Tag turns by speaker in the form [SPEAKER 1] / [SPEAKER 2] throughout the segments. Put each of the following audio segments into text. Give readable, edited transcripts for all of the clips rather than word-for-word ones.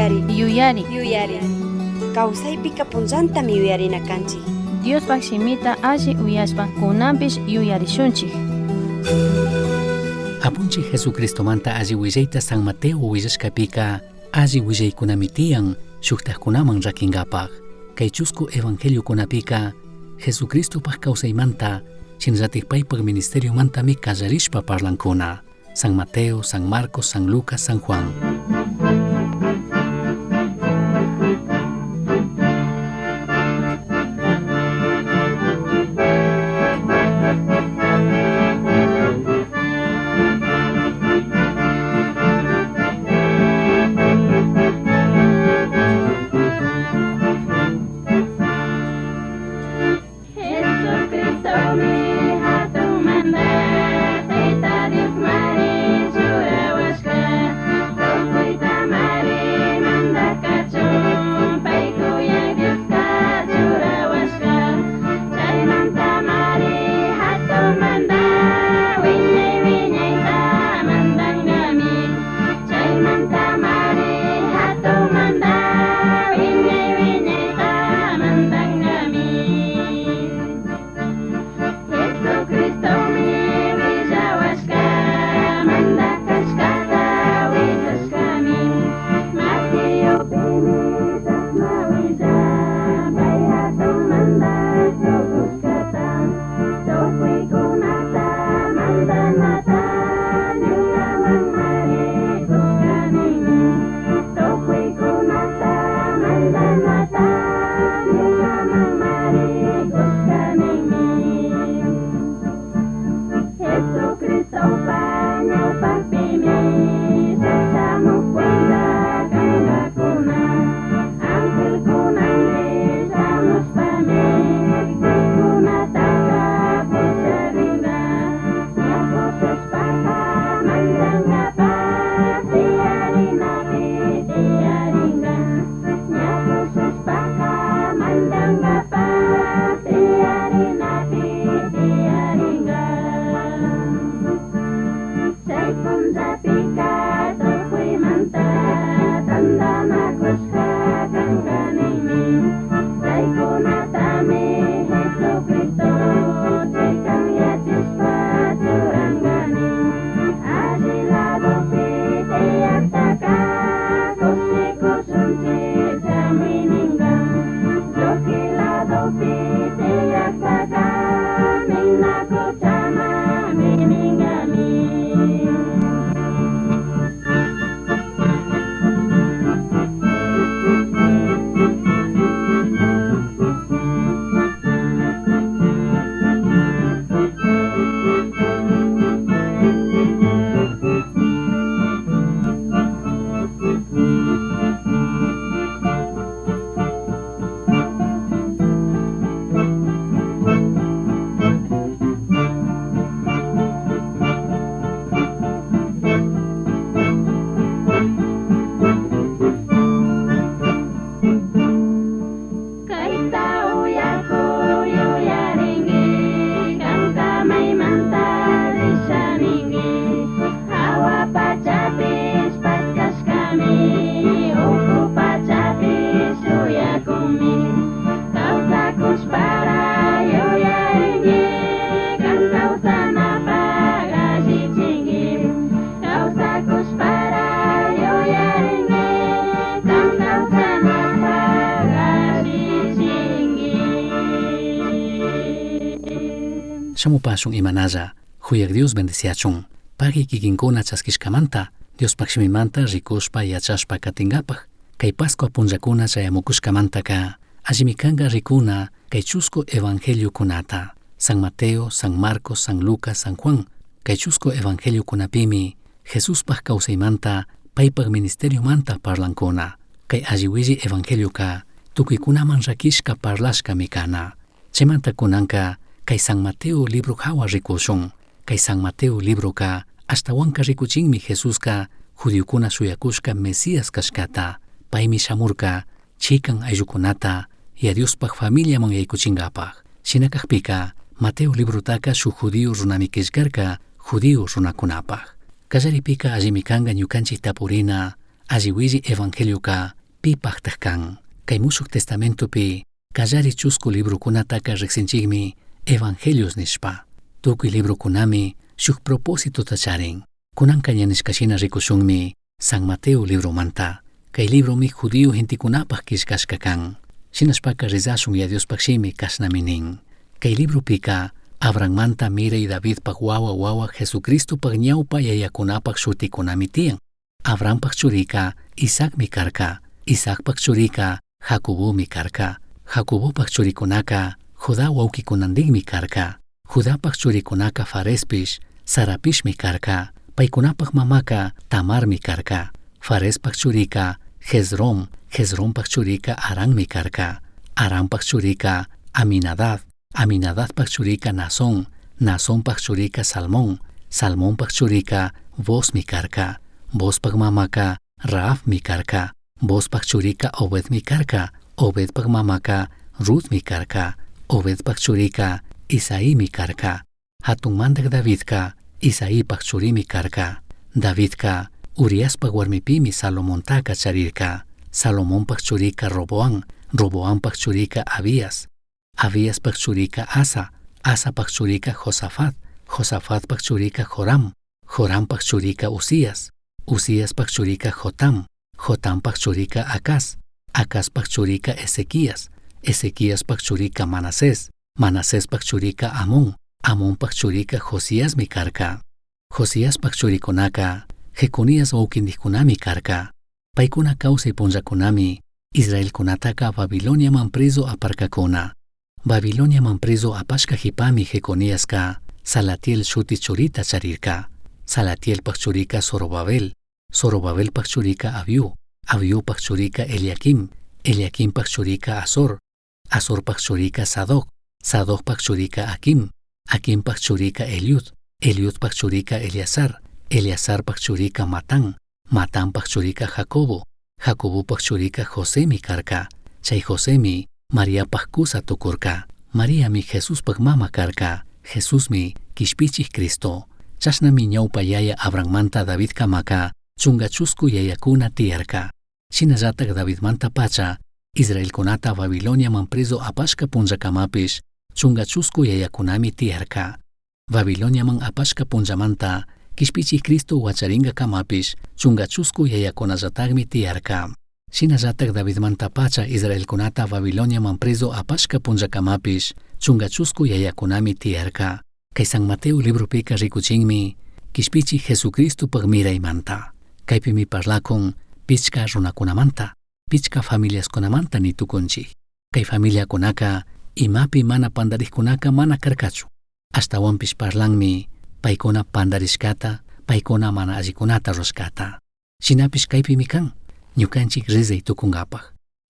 [SPEAKER 1] Yuyari.
[SPEAKER 2] Yuyari.
[SPEAKER 1] Yuyari. Kawsaypika punllantami yuyarina kanchik.
[SPEAKER 2] Diospaj shimita alli uyashpa kunanpish yuyarishunchik.
[SPEAKER 3] Apunchik Jesucristomanta alli willayta San Mateo willashkapika alli willaykunami tiyan shuktajkunaman rakinkapaj. Kay chusku evangeliokunapika Jesucristopaj kawsaymanta shinallatik paypaj ministeriomantami kallarishpa parlankuna. San Mateo, San Marcos, San Lucas, San Juan.
[SPEAKER 4] Jesucristomi hatunmanta Tayta Diosmari churawashka Tukuytamari mandakachun paykuyan Dioska churawashka Chaymantamari hatunmanta wiñay wiñayta mandankami Chaymantamari hatunmanta wiñay wiñayta mandankami Jesucristomi willawashka mandakashkata willashkami Mateopimi chashna willan pay hatun mandak tukushkata tukuykunata mandanata ñukamanmari kushkanimi tukuykunata mandanata ñukamanmari kushkanimi Jesucristopa ñawpakpimi shamuj punlla kankakuna angelkunandi shamushpami paykunataka pusharinka ña pushashpaka mandankapak tiyarinapi tiyarinka ña pushashpaka mandankapak tiyarinapi tiyarinka Chay punllapika tukuymanta tantanakushka kankanimi Chaykunatami Jesucristo chikanyachishpa churankani Alli ladopi tiyaktaka kushikushunchik chamininka Lluqui ladopi tiyaktaka ninakuchama mininkami. Kayta uyakuy yuyarinki kanka maymanta rishaninki hawa pachapish paskashkami uku pachapish shuyakunmi kawsakushpara yuyarinki kan kawsanapak allichinki kawsakushpara yuyarinki kan kawsanapak allichinki.
[SPEAKER 3] Shamupashun imanalla, huyak Dios bendiciachun. Pagui kikinkuna chaskishkamanta, Diospaj shimimanta rikushpa yachashpa katingapaj. Kay Pascua punllakuna chayamukushkamantaka, allimi kanka rikuna kay chusku evangeliokunata. San Mateo, San Marcos, San Lucas, San Juan. Kay chusku evangeliokunapimi Jesuspaj kawsaymanta, paypaj ministeriomanta parlankuna. Kay alli willi evangelioka tukuykunaman rakishka parlashkami kana. Chaymanta kunanka kay San Mateo libro hawa rikushun. Kay San Mateo libroka ashtawanka rikuchinmi Jesuska judiokuna shuyakushka Mesías kashkata. Paymi shamurka chikan ayllukunata y Diospaj familiaman yaykuchinkapaj. Shina kakpika Mateo librotaka shuk judío runami killkarka judío runakunapaj. Kallaripika allimi kanka ñukanchik tapurina Alli huillai Evangelioca pipajtaj can? Cai Mushuj Testamentopi callari chuscu librocunataca rijsinchijmi Evangelios nishpa. Tucui librocunami shuj propositota charin. Cunanca ña nishca shina ricushunmi San Mateo libromanta. Cai libromi judío gentecunapaj quillcashca can. Shinashpaca rezashun Yaya Diospaj shimi cashnami nin. Cai libropica Abrahammanta mirai Davidpaj huahua huahua Jesucristopaj ñaupa yayacunapaj shuticunami tiyan. Abrahampaj churica Isaacmi carca. Isaacpaj churica Jacobomi carca. Jacobopaj churicunaca Judá huauquicunandijmi carca. Judapaj churicunaca Farespish, Zarapishmi carca. Paicunapaj mamaca Tamarmi carca. Farespaj churica Hezrom, Hezrompaj churica Arammi carca. Arampaj churica Aminadab, Aminadabpaj churica Naasón, Naasonpaj churica Salmón, Salmonpaj churica Boozmi carca. Boozpaj mamaca Rahabmi carca. Boozpaj churica Obedmi carca. Obedpaj mamaca Rutmi carca. Obedpaj churica Isaimi carca. Jatun mandaj Davidca Isaipaj churimi carca. Davidca Uriaspaj huarmipimi Salomontaca charirca. Salomonpaj churica Roboam, Roboampaj churica Abías, Abiaspaj churica Asa, Asapaj churica Josafat, Josafatpaj churica Joram, Jorampaj churica Uzías, Uziaspaj churica Jotam, Jotampaj churica Acaz, Acazpaj churica Ezequías, Ezequiaspaj churica Manasés, Manasespaj churica Amón, Amonpaj churica Josiasmi carca. Josiaspaj churicunaca Jeconías huauquindijcunami carca. Paicuna causai punllacunami Israelcunataca Babiloniaman prezu aparcacuna. Babiloniaman prezu apashca jipami Jeconiasca Salatiel shuti churita charirca. Salatielpaj churica Zorobabel, Zorobabelpaj churica Abiú, Abiupaj churica Eliaquim, Eliaquimpaj churica Azor, Azorpaj churica Sadoc, Sadocpaj churica Aquim, Aquimpaj churica Eliud, Eliudpaj churica Eleazar, Eleazarpaj churica Matán, Matanpaj churica Jacobo, Jacobopaj churica Josemi carca. Chai Josemi Mariapaj cusa tucurca. Mariami Jesuspaj mama carca. Jesusmi Quishpichij Cristo. Chashnami ñaupa yaya Abrahammanta Davidcamaca chunga chuscu yayacuna tiyarca. Shinallataj Davidmanta pacha Israelcunata Babiloniaman prezu apashca punllacamapish chunga chuscu yayacunami tiyarca. Babiloniaman apashca punllamanta Quishpichij Cristo huacharingacamapish chunga chuscu yayacunallatajmi tiyarca. Shinallataj Davidmanta pacha Israelcunata Babiloniaman prezu apashca punllacamapish chunga chuscu yayacunami tiyarca. Cai San Mateo libropica ricuchinmi Quishpichij Jesucristopaj miraimanta. Caipimi parlacun pichca runacunamanta, pichca familiascunamanta ni tucunchij. Cai familiacunaca imapi mana pandarijcunaca mana carcachu. Ashtahuanpish parlanmi paicuna pandarishcata, paicuna mana allicunata rurashcata. Shinapish caipimi can, ñucanchij rezai tucungapaj.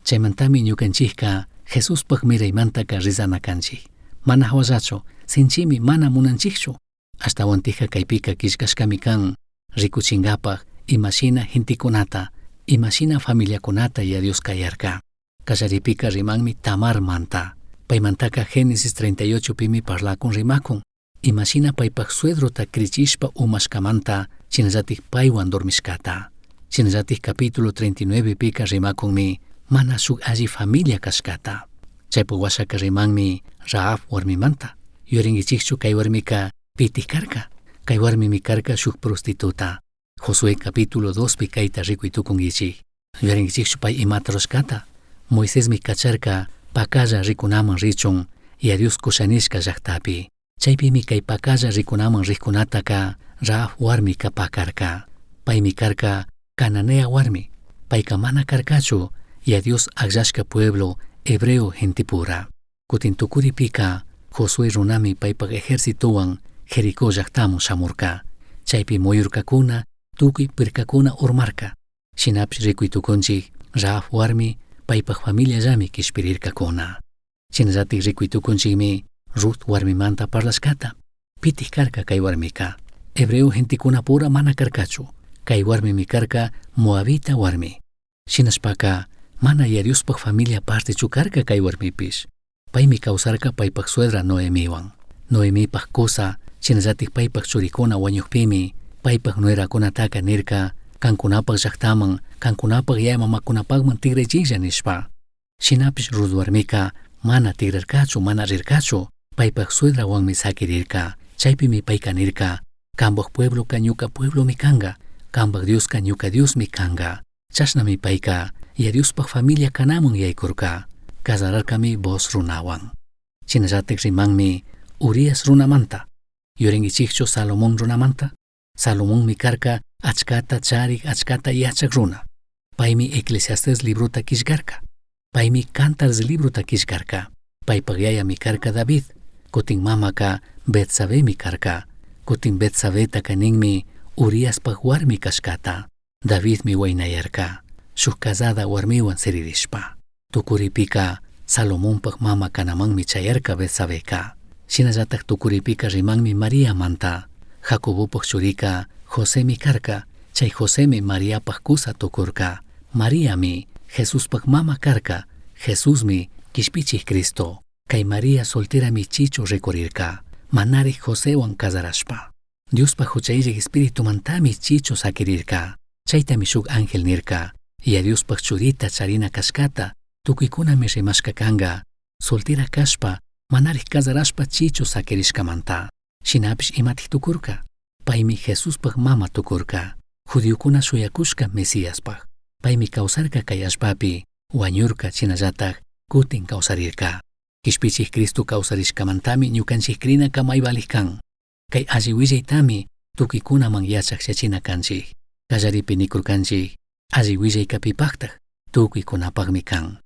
[SPEAKER 3] Chaimantami ñucanchijca Jesuspaj miraimantaca rezana canchij. Mana jahuallachu, sinchimi mana munanchijchu. Ashtahuantija caipica quillcashcami can, ricuchingapaj imashina gentecunata, imashina familiacunata Yaya Dios cayarca. Callaripica rimanmi Tamarmanta. Paimantaca Génesis 38 pimi parlacun rimacun. Imashina paipaj suedrota crichishpa umashcamanta, shinallataj paihuan dormishcata. Shinallataj capítulo 39 pica rimacunmi mana shuk alli familia cashcata. Chaypaj huashaca rimanmi Rahab huarmimanta. Yuyaringuichijchu cai huarmica pitij carca. Cai huarmimi carca shuk prostituta. Josué capítulo 2 pi caita ricui tucunguichij. Yuyaringuichijchu pai imata rurashcata. Moisesmi cacharca pacalla ricunaman richun Yaya Dios cusha nishca llajtapi. Chaipimi cai pacalla ricunaman rijcunataca Rahab huarmica pacarca. Paimi carca Cananea huarmi. Paica mana carcachu Yaya Dios agllashca pueblo hebreo gentepura. Cutin tucuripica Josué runami paipaj ejercitohuan Jericó llajtaman shamurca. Chaipi muyurcacuna tucui pircacuna urmarca. Shinapish ricui tucunchij Rahab huarmi paipaj familiallami quishpirircacuna. Shinallataj ricui tucunchijmi Ruth huarmimanta parlashcata. Pitij carca cai huarmica. Hebreo gentecunapura mana carcachu. Cai huarmimi carca Moabita huarmi. Shinashpaca mana Yaya Diospaj familia partechu carca cai huarmipish. Paimi causarca paipaj suegra Noemihuan. Noemipaj cusa, shinallataj paipaj churicuna huañujpimi, paipaj nueracunataca nirca, cancunapaj llajtaman Cancunapaj yaya mamacunapajman tigraichijlla nishpa. Shinapish Rut huarmica mana tigrarcachu, mana rircachu. Paipaj suedrahuanmi saquirirca. Chaipimi paica nirca, Cambaj puebloca ñuca pueblomi canga, cambaj Diosca ñuca Diosmi canga. Chashnami paica Yaya Diospaj familia canaman yaicurca. Cazararcami Booz runahuan. Shinallataj rimanmi Urias runamanta. Yuringuichijchu Salomón runamanta? Salomonmi carca achcata charij, achcata yachaj runa. Paimi Eclesiastés librota quillcarca. Paimi Cantares librota quillcarca. Paipaj yayami carca David. Cutin mamaca Betsabemi carca. Cutin Betsabetaca ninmi Uriaspaj huarmi cashcata. Davidmi huainayarca, shuj cazada huarmihuan siririshpa. Tucuripica Salomonpaj mama canamanmi chayarca Betsabeca. Shinallataj tucuripica rimanmi Mariamanta. Jacobopaj churica Josemi carca, chai Josemi Mariapaj cusa tucurca. Mariami Jesuspaj mama carca, Jesusmi Quishpichij Cristo. Cai María solterami chichu ricurirca, manarij Josehuan cazarashpa. Diospaj jucha illaj espiritumantami chichu saquirirca. Chaitami shuj ángel nirca, Yaya Diospaj churita charina cashcata, tucuicunami rimashca canga, soltera cashpa, manarij cazarashpa chichu saquirishcamanta. Shinapish imatij tucurca? Paimi Jesuspaj mama tucurca, judiocuna shuyacushca Mesiaspaj. Paimi causarca cai allpapi, huañurca shinallataj cutin causarirca. Quishpichij Cristo causarishcamantami ñucanchij crinaca mai valij can. Cai alli huillaitami tucuicunaman yachaj yachina canchij. Callaripi nicurcanchij, alli huillaica pipajtaj, tucuicunapajmi can.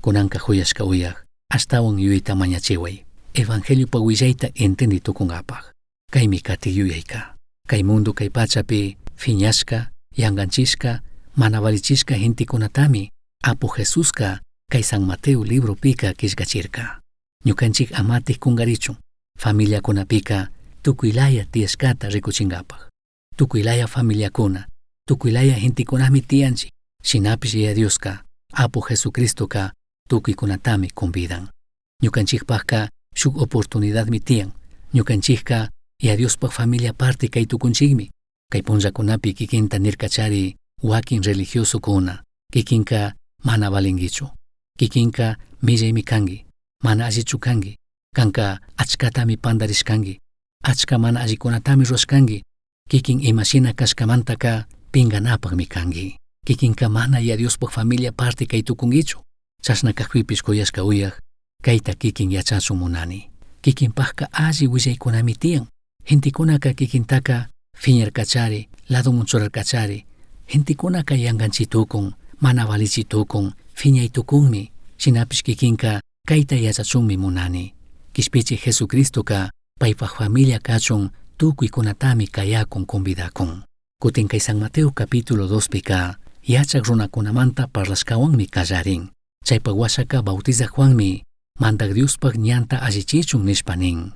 [SPEAKER 3] Cunanca juyashca uyaj, ashtahuan yuyaita mañachihuai, Evangeliopaj huillaita entendi tucungapaj. Caimi cati yuyaica. Cai mundo cai pachapi fiñashca, yanganchishca, mana valichishca gentecunatami Apu Jesusca cai San Mateo libropica quillcachirca. Ñucanchij amataj cungarichun, familiacunapica tucuilaya tiyashcata ricuchingapaj. Tucuilaya familiacuna, tucuilaya gentecunami tiyanchij. Shinapish Yaya Diosca, Apu Jesucristoca tucuicunatami convidan. Ñucanchijpajca shuj oportunidadmi tiyan. Ñucanchijca Yaya Diospaj familia parte cai tucunchijmi. Cai punllacunapi kikinta nircachari huaquin religiosocuna, kikinca mana valinguichu. Kikinca millaimi cangui, mana allichu cangui. Canca achcatami pandarishcangui, achca mana allicunatami rurashcangui. Kikin ima shina cashcamantaca pinganapajmi cangui. Kikinca mana Yaya Diospaj familia parte cai tucunguichu. Chashna cajpipish cuyashca uyaj, caita kikin yachachun munani. Kikinpajca alli huillaicunami tiyan. Gentecunaca kikintaca fiñarcachari, ladoman churarcachari. Gentecunaca yanganchi tucun, mana valichi tucun, fiñai tucunmi. Shinapish kikinca caita yachachunmi munani. Quishpichij Jesucristoca paipaj familia cachun tucuicunatami cayacun convidacun. Cutin cai San Mateo capítulo 2pica yachaj runacunamanta parlashcahuanmi callarin. Chaipaj huashaca Bautizaj Juanmi Mandaj Diospaj ñanta allichichun nishpa nin.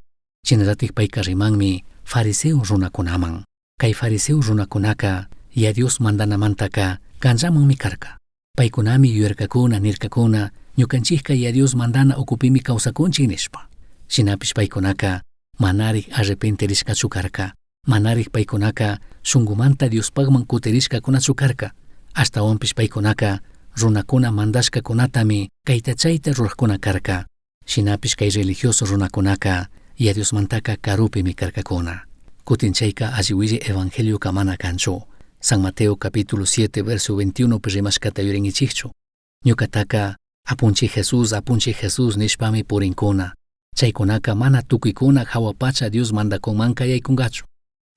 [SPEAKER 3] Shinallataj paica rimanmi fariseo runacunaman. Cai fariseo runacunaca Yaya Dios mandanamantaca canllamanmi carca. Paicunami yuyarcacuna nircacuna ñucanchijca Yaya Dios mandana ucupimi causacunchij nishpa. Shinapish paicunaca manarij arrepentirishcachu carca. Manarij paicunaca shungumanta Diospajman cutirishcacunachu carca. Ashtahuanpish paicunaca runacuna mandashcacunatami caita chaita rurajcuna carca. Shinapish cai religioso runacunaca Yaya Diosmantaca carupimi carcacuna. Cutin chaica alli huillai evangelioca mana canchu. San Mateo capítulo 7 verso 21 pi rimashcata yuringuichijchu. Ñucataca Apunchij Jesús, Apunchij Jesús nishpami purincuna. Chaicunaca mana tucuicuna jahua pacha Dios mandacunmanca yaicungachu.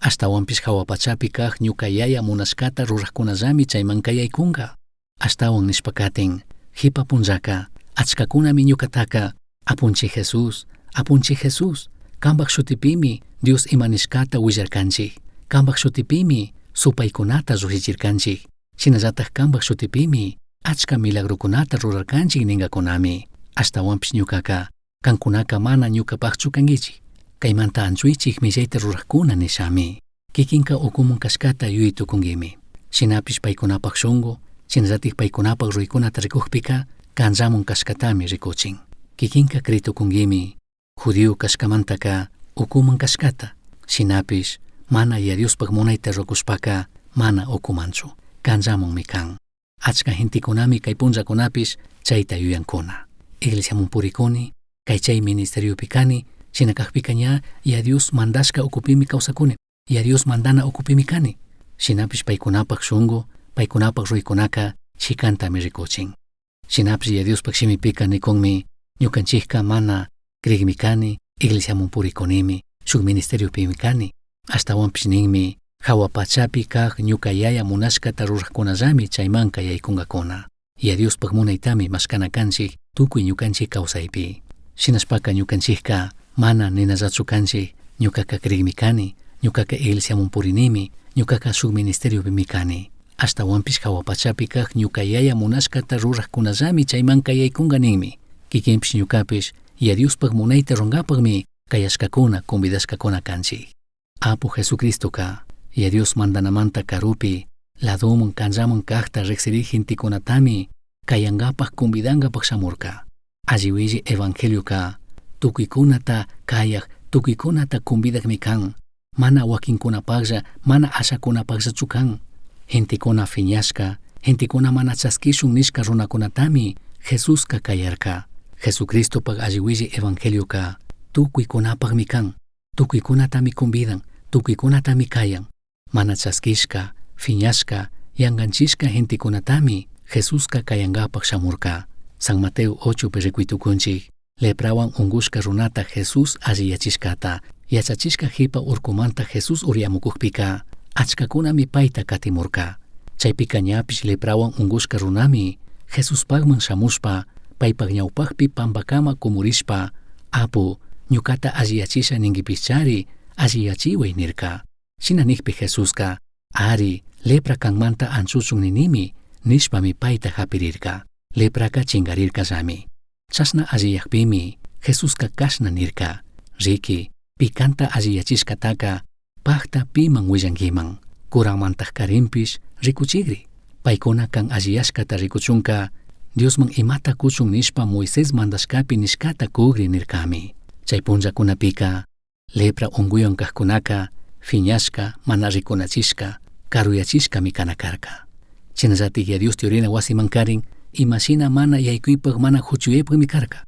[SPEAKER 3] Ashtahuanpish jahua pachapi caj ñuca Yaya munashcata rurajcunallami chaimanca yaicunga. Ashtahuan nishpa catin, jipa punllaca, achcacunami ñucataca, Apunchij Jesús, Apunchij Jesús, cambaj shutipimi Dios ima nishcata huillarcanchij, cambaj shutipimi supaicunata llujshichircanchij, shinallataj cambaj shutipimi achca milagrocunata rurarcanchij ningacunami. Ashtahuanpish ñucaca, cancunaca mana ñucapajchu canguichij, caimanta anchuichij millaita rurajcuna nishami. Kikinca ucumun cashcata yuyai tucunguimi. Shinapish paicunapaj shungu, shinallataj paicunapaj ruicunata ricujpica, canllamun cashcatami ricuchin. Kikinca cri tucunguimi, judío cashcamantaca ucuman cashcata, shinapish mana Yaya Diospaj munaita rucushpaca mana ucumanchu, canllamunmi can. Achca gentecunami kay punllakunapish chayta yuyankuna. Iglesiaman purikuni, kay chay ministeriopi kani, shina kakpika ña Yaya Dios mandashka ukupimi kawsakuni, Yaya Dios mandana ukupimi kani. Shinapish paykunapak shunku, paykunapak ruraykunaka chikantami rikuchin. Shinapish Yaya Diospak shimipika nikunmi, ñukanchikka mana crigmi kani, iglesiaman purikunimi, shuk ministeriopimi kani. Ashtawanpish ninmi, jahua pachapi kak ñuka Yaya munashkata rurajkunallami chaymanka yaykunkakuna. Yaya Diospak munaytami mashkana kanchik tukuy ñukanchik kawsaypi. Shinashpaka ñukanchikka mana ninallachu kanchik, ñukaka crigmi kani, ñukaka iglesiaman purinimi, ñukaka shuk ministeriopimi kani. Ashtawanpish jahua pachapi kak ñuka Yaya munashkata rurajkunallami chaymanka yaykunka ninmi. Kikinpish ñukapish Yaya Diospak munayta rurankapakmi kayashkakuna, convidashkakuna kanchik. Apu Jesucristoka Yaya Dios mandanamanta karupi, ladoman kanllaman kakta riksirik gentekunatami kayankapak convidankapak shamurka. Alli willi evangelioka tukuykunata kayak, tukuykunata convidakmi kan. Mana wakinkunapaklla, mana ashakunapakllachu kan. Gentekuna fiñashka, gentekuna mana chaskishun nishka runakunatami Jesuska kayarka. Jesucristopak alli willi evangelioka tukuykunapakmi kan. Tukuykunatami convidan, tukuykunatami kayan. Mana chaskishka, fiñashka, yanganchishka gentekunatami Jesuska kayankapak shamurka. San Mateo 8 pi rikuitukunchik, leprawan ungushka runata Jesús alliyachishkata, yachachishka jipa urkumanta Jesús uriyamukukpika, achkakunami payta katimurka. Chaypika ñapish leprawan ungushka runami Jesuspakman shamushpa, paypak ñawpakpi pampakama kumurishpa, Apu, ñukata alliyachisha ninkipishchari, alliyachiway nirka. Shina nikpi Jesuska, ari, lepra kanmanta anchuchun ninimi, nishpami payta hapirirka. Lepraka chingarirkallami. Chashna alliyakpimi, Jesuska kashna nirka, Riki, pi kanta alliyachishkataka, pakta piman willankiman, kuramantaj karinpish rikuchigri. Paykuna kan alliyashkata rikuchunka, Diosman imata kuchun nishpa Moisés mandashkapi nishkata kugri nirkami. Chay punllakunapika, lepra unkuywan kajkunaka, fiñashka, mana rikunachishka, karuyachishkami kana karka. Shinallatik Yaya Diosta yurina wasiman karin, imashina mana yaykuypak mana huchuyaypakmi karka.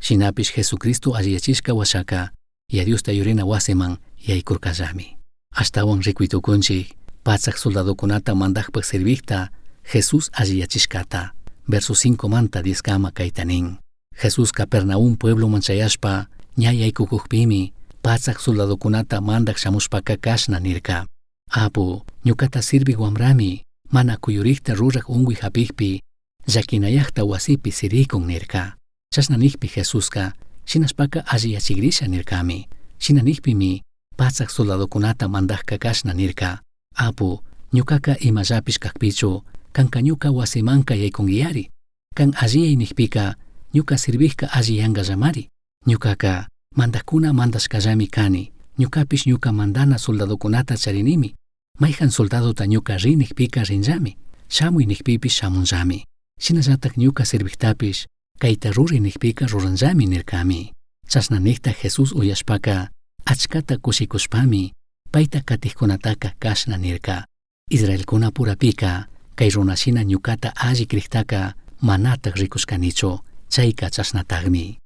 [SPEAKER 3] Shinapish Jesucristo alliyachishka washaka, Yaya Diosta yurina wasiman yaykurkallami. Ashtawan rikuytukunchik, patsak soldadokunata mandakpak servikta Jesús alliyachishkata. Verso 5 manta 10 kama kayta nin. Jesús Capernaum puebloman chayashpa, ña yaykukukpimi, patsak soldadokunata mandak shamushpaka kashna nirka. Apu, ñukata sirvik wambrami, mana kuyurikta rurak unkuy hapikpi, llakinayakta wasipi sirikun nirka. Chashna nikpi Jesuska, shinashpaka alliyachigrisha nirkami. Shina nikpimi, patsak soldadokunata mandakka kashna nirka. Apu, ñukaka imallapish kakpichu, kanka ñuka wasimanka yaykunkiyari. Kan alliyay nikpika, ñuka sirvikka alliyankallamari. Ñukaka, mandakuna mandashkallami kani, ñukapish ñuka mandana soldadokunata charinimi. Mayhan soldadota ñuka ri nikpika rinllami, shamuy nikpipish shamunllami. Shinallatak ñuka sirviktapish, kayta ruray nikpika ruranllami nirkami. Chashna nikta Jesús uyashpaka, achkata kushikushpami, payta katikkunataka kashna nirka. Israelkuna purapika, kay runashina ñukata alli kriktaka manatak rikushkanichu, chayka chashnatakmi.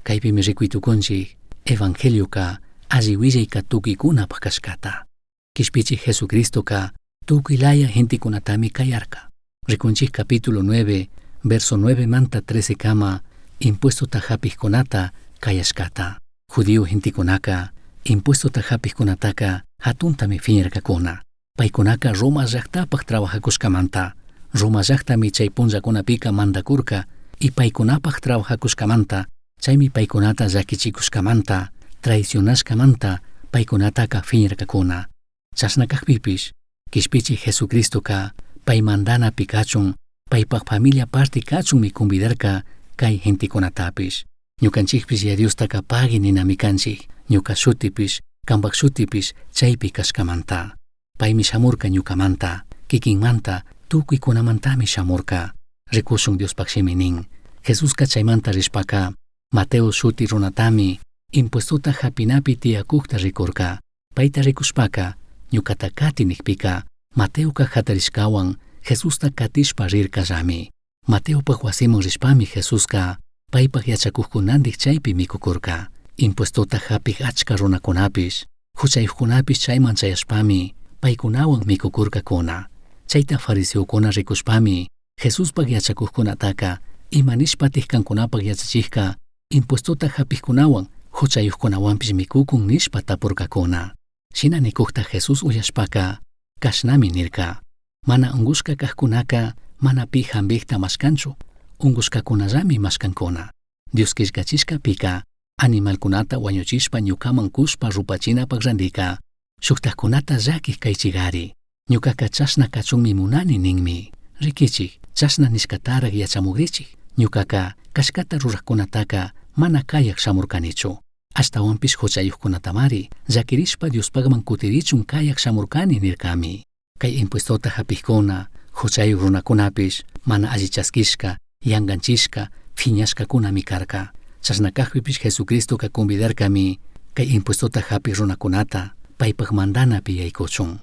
[SPEAKER 3] Kaypimi rikuytukunchik, evangelioka alli willayka tukuykunapak kashkata. Kishpichik Jesucristoka tukuy laya gentekunatami kayarka. Rikunchik capítulo 9, verso 9 manta 13 kama, impuestota hapikkunata kayashkata. Judío gentekunaka, impuestota hapikkunataka hatuntami fiñarkakuna. Paykunaka Roma llaktapak trabajakushkamanta. Roma llaktami chay punllakunapika mandakurka y paykunapak trabajakushkamanta, chaymi paykunata llakichikushkamanta, traicionashkamanta, paykunataka fiñarkakuna. Chashna kakpipish, Kishpichik Jesucristoka pay mandanapi kachun, paypak familia parte kachunmi convidarka kay gentekunatapish. Ñukanchikpish Yaya Diostaka pagui ninami kanchik, ñuka shutipish, kampak shutipish chaypi kashkamanta. Paymi shamurka ñukamanta, kikinmanta, tukuykunamantami shamurka. Rikushun Diospak shimi nin. Jesuska chaymanta rishpaka, Mateo shuti runatami, impuestota hapinapi tiyakukta rikurka. Payta rikushpaka, ñukata kati nikpika, Mateoka hatarishkawan, Jesusta catishpa rircallami. Mateopaj huasiman rishpami Jesusca paipaj yachacujcunandij chaipi micucurca. Impuestota japij achca runacunapish, juchayujcunapish chaiman chayashpami paicunahuan micucurcacuna. Chaita fariseocuna ricushpami Jesuspaj yachacujcunataca ima nishpatij cancunapaj yachachijca impuestota japijcunahuan juchayujcunahuanpish micucun nishpa tapurcacuna. Shina nicujta Jesús uyashpaca cashnami nirca. Mana ungushca cajcunaca mana pi jambijta mashcanchu, ungushcacunallami mashcancuna. Dios quillcachishcapica animalcunata huañuchishpa ñucaman cushpa rupachinapaj randica shujtajcunata llaquij caichigari. Ñucaca chashna cachunmi munani ninmi. Riquichij, chashna nishcataraj yachamugrichij. Ñucaca cashcata rurajcunataca mana cayaj shamurcanichu. Ashtahuanpish juchayujcunatamari llaquirishpa Diospajman cutirichun cayaj shamurcani nircami. Kay impuestota japijkuna, juchayuj runakunapish mana alli chaskishka, yanganchishka, phiñashkakunami karka. Chashna kajpipish Jesucristoka convidarkami kay impuestota japij runakunata paypaj mandanapi yaykuchun.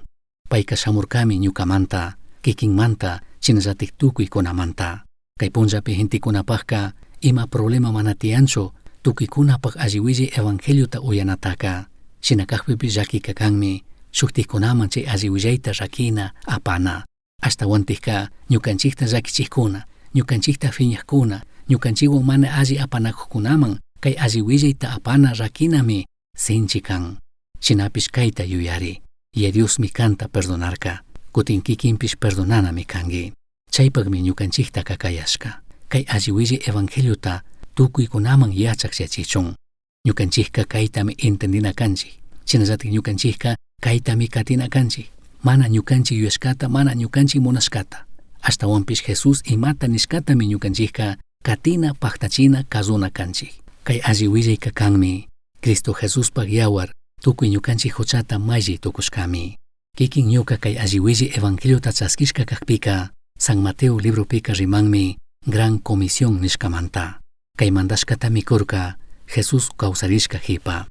[SPEAKER 3] Payka shamurkami ñukamanta, kikinmanta, shinallatik tukuykunamanta. Kay punllapi gentekunapajka ima problema mana tiyanchu tukuykunapaj alli willay evangeliota uyanataka. Shina kajpipish llakika kanmi shuktikkunaman chay alli willayta rakina apana. Ashtawantikka ñukanchikta llakichijkuna, ñukanchikta phiñajkuna, ñukanchikwan mana alli apanakujkunaman kay alli willayta apana rakinami sinchi kan. Shinapish kayta yuyari, Yaya Diosmi kanta perdonarka, kutin kikinpish perdonanami kanki. Chaypakmi ñukanchiktaka kayashka. Kay alli willay evangeliota tukuykunaman yachak yachichun. Ñukanchikka kaytami entendina kanchik. Shinallatik ñukanchikka kaytami katina kanchik. Mana ñukanchik yuyashkata, mana ñukanchik munashkata. Ashtawanpish Jesús imata nishkatami ñukanchikka katina, paktachina, kazuna kanchik. Kay alli willayka kanmi Cristo Jesuspaj yawar tukuy ñukanchik huchata maylli tukushkami. Kikin ñuka kay alli willay evangeliota chaskishka kakpika San Mateo libropika rimanmi Gran Comisión nishkamanta. Kay mandashkatami kurka Jesús kawsarishka jipa.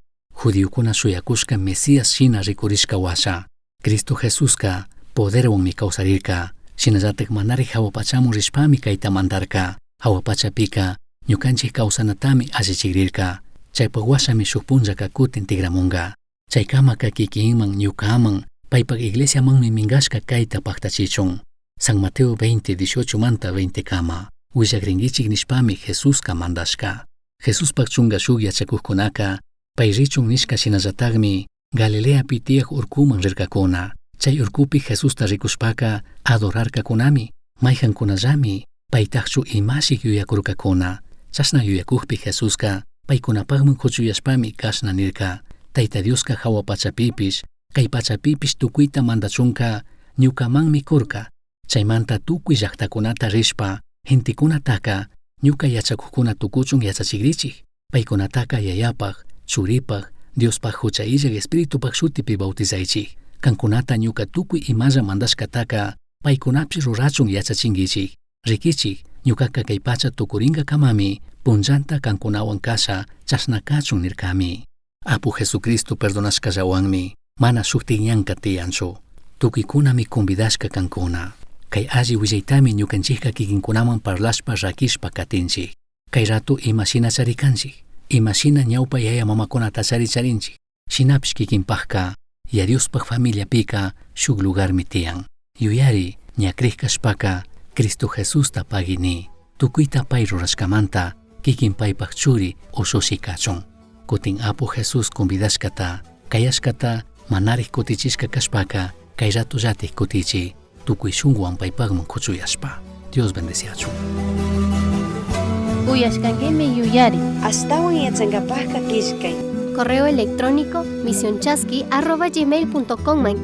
[SPEAKER 3] Judiokuna shuyakushka Mesías shina rikurishka washa. Cristo Jesuska poderwanmi kawsarirka. Shinallatak manari jahua pachaman rishpami kayta mandarka. Jahua pachapika ñukanchik kawsanatami allichikrirka. Chaypak washami shuk punllaka kutin tigramunka. Chaykamaka kikinman ñukaman paypak iglesiamanmi minkashka kayta paktachichun. San Mateo 20, 18 manta 20 kama. Willakrinkichik nishpami Jesuska mandashka. Jesuspak chunka shuk yachakukkunaka pay richun nishka shinallatakmi Galileapi tiyaj urkuman rirkakuna. Chay urkupi Jesusta rikushpaka adorarkakunami, mayjankunallami paytakchu imashik yuyakurkakuna. Chashna yuyakukpi Jesuska paykunapakman kuchuyashpami kashna nirka. Tayta Dioska jahua pachapipish, kay pachapipish tukuyta mandachunka ñukamanmi kurka. Chaymanta tukuy llaktakunata rishpa, gentekunataka ñuka yachakukkuna tukuchun yachachikrichik. Paykunataka Yayapaj, Churipaj, Diospaj hucha illaj Espiritupaj shutipi bautizaychik. Kankunata ñuka tukuy imalla mandashkataka paykunapish rurachun yachachinkichik. Rikichik, ñukaka kay pacha tukurinkakamami punllanta kankunawan kasha chashna kachun nirkami. Apu Jesucristo perdonashkallawanmi mana shuktik ñanka tiyanchu. Tukuykunami convidashka kankuna. Kay alli willaytami ñukanchikka kikinkunaman parlashpa rakishpa katinchik. Kay rato imashina charikanchik, imashina ñawpa yaya mamakunata chari charinchik. Shinapish kikinpajka Yaya Diospaj familiapika shuk lugarmi tiyan. Yuyari ña crij kashpaka Cristo Jesusta pagui ni. Tukuyta pay rurashkamanta kikin paypaj churi ushushi kachun. Kutin Apu Jesús convidashkata, kayashkata manarij kutichishka kashpaka kay ratollatik kutichi tukuy shunkuwan paypakman kuchuyashpa. Dios bendeciachun.
[SPEAKER 2] Uyashkankimi yuyari.
[SPEAKER 1] Ashtawan yachankapajka killkay.
[SPEAKER 5] Correo electrónico misionchasqui@gmail.com man.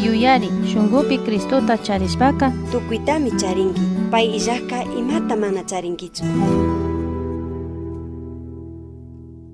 [SPEAKER 2] Yuyari, shunkupi Cristota charishpaka
[SPEAKER 1] Tukuytami charinki. Pay illajka imata mana charinkichu.